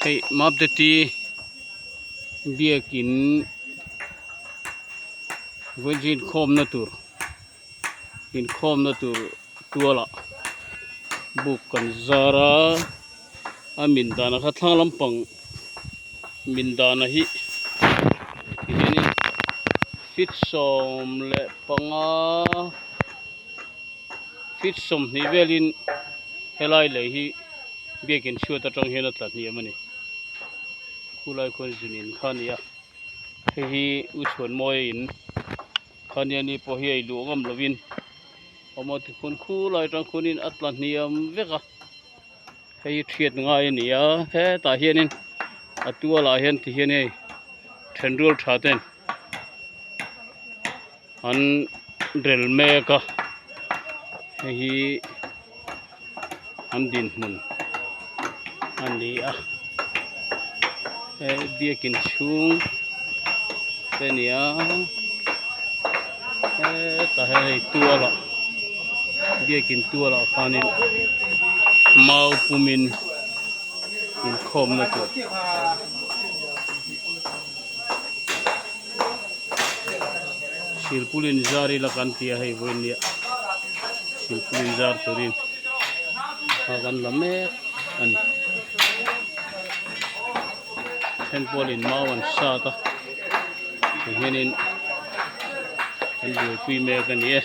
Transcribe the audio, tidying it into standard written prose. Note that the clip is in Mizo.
Hei Mapdeti biakin vawiin inkhawmna tur inkhawmna tur tualah buk kan zar a a min dana kha thlang lampang min dana hi tihianin feet 15 feet 20 velin helai lei hi biakin chhuat atang hian a tla hniam a ni khulai khuan zun in kha a ni a hei hi u chhuanmawia in khania ni pawh hi a iluah ngam lovin awm a tikhuan khulai atang khuanin a tla hniam vek a hei hi thiat ngai a ni a hetah hianin a tualah hian ti hian hei thenrual tha ten an rel mek a hei hi an dinhmun a ni a he biakin chhung te a ni a hetah hian hei tual ah biakin tual ah khanin mau pumin inkhawmna tur. Silpulin zar ila kan ti a hei vawiin nia silpulin zar turin a kan la mek a ni then pawlin mau an sat a ti hianin an buaipui mek a ni e.